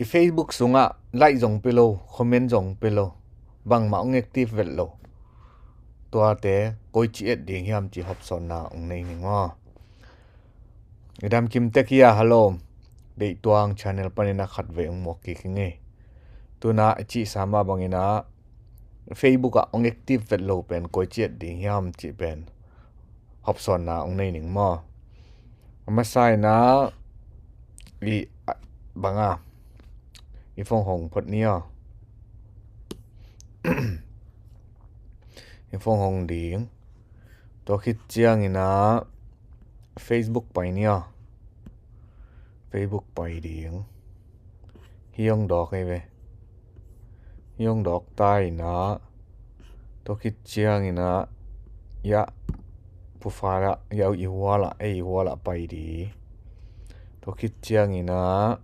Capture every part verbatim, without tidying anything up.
I Facebook sungah like zong pe lo, comment zong pe lo, bangmah hong active vet lo. Tuate koici et ding hiam ci hopsawnna hong nei ning maw? I damkim tek hi a, hallo. Deihtuang channel panin a khatvei hong muak kik hi ngei. Tuna i cihsa mah bangin a Facebook ah hong active vet lo pen koici et ding hiam cih pen hopsawnna hong nei ning maw? A masa in a i, a, banga i phone hong phot ni aw. I phone hong ding. Tua khit ciangin a Facebook pai ni aw. Facebook pai ding. Hih hong dawk ei ve. Hih hong dawk ta in a, tua khit ciangin a, ya, profile ah, ya, i hual ah, ei, i hual ah pai ding. Tua khit ciangin a,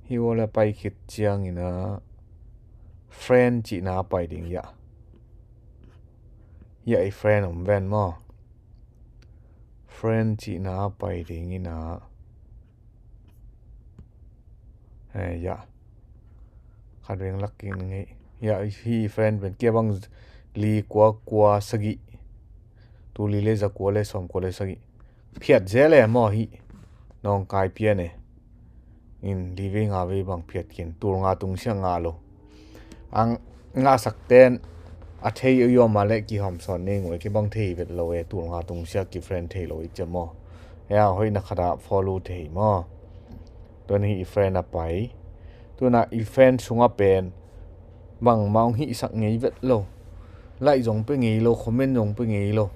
hih hual ah pai khit ciangin a, friend cihna pai ding, ya. Ya, i friend om ven maw? Friend cihna pai ding in a. Hei, ya. Khat veng lak kik ning ei. Ya, hih friend pen kia bang li kua kua sagih. Tul li le za kua le sawm kua le sagih. Phiat zel e maw hih. Nawngkai pian e. In li vei nga vei bang phiat kin. Tul nga tung sia nga lo. A ngahsak ten a thei i om a leh kihawmsawn ning uh e, kibang thei vet lo e, tul nga tung sia kifriend thei lo i cia maw? Hei a hoihna khat ah follow thei maw? Tuan hi i friend a pai. Tuna i friend sungah pen bangmah hong hihsak ngei vet lo. Like zong pe ngei lo, comment zong pe ngei lo.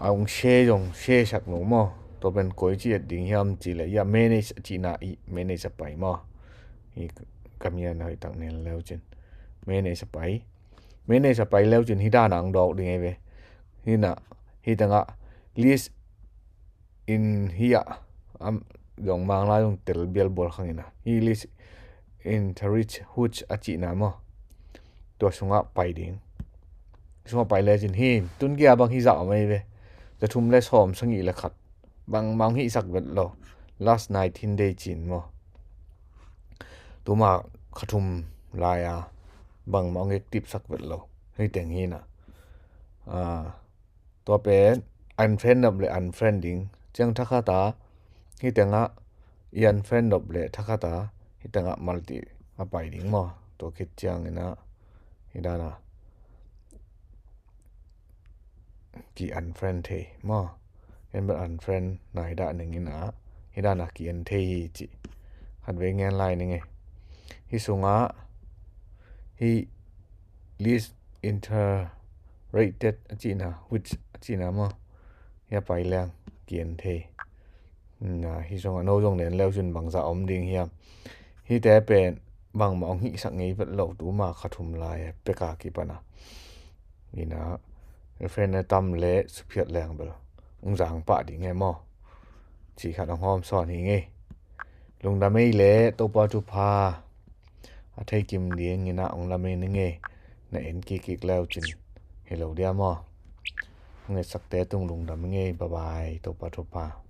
A hong share zong share sak lo maw? Tua pen koici et ding hiam cih leh, ya, manage a cihna i, manage a pai maw? Hi ka mian hoih tak nen leu cin. Manage a pai. Manage a pai leu cin hih dan a hong dawk ding ei ve. Hih na, hih tengah list in hih ah, am, zong mang lai zong tel bial bual khang in a. Hih list in the rich huch a cihna maw? Tua sungah pai ding. Sungah pai leu cin hih, tun kia bang hih zah om ei ve. Za thum le sawm sagih le khat. Bangmah hong hihsak vet lo. Last nineteen day cin maw? Tuma kha thum lai a bangmah hong active sak vet lo. Hih teng hi na. Ah, tua pen unfriend nop le unfriend ding. Ciang thakhat a, hih tengah i unfriend nop le thakhat a, hih tengah multi a pai ding maw? Tua khit ciangin a, hih dan a ki unfriend thei maw? Hih bel unfriend nai dah ning in a, hih dan a ki en thei hi ci. Khat vei ngen lai ning ei. Hih sungah, hih list interrated a cihna, which a cihna maw? Hih a pai leng ki en thei. Na, hih sungah no zong nen leu cin bangzah om ding hiam? Hihte pen bangmah hong hihsak ngei vet lo, tuma kha thum lai pek a kipan a. Hi na, friend a tam le suphiat leng bel hong zang pah ding e maw? Cih khat hong hawmsawn hi ngei. Lungdam ei le Topa thupha a thei kim ding in a hong lam ei ning ei. Na en kik kik leu cin hi lo dia maw? Hong etsakte tung lungdam ing ei. Bye bye. Topa thupha.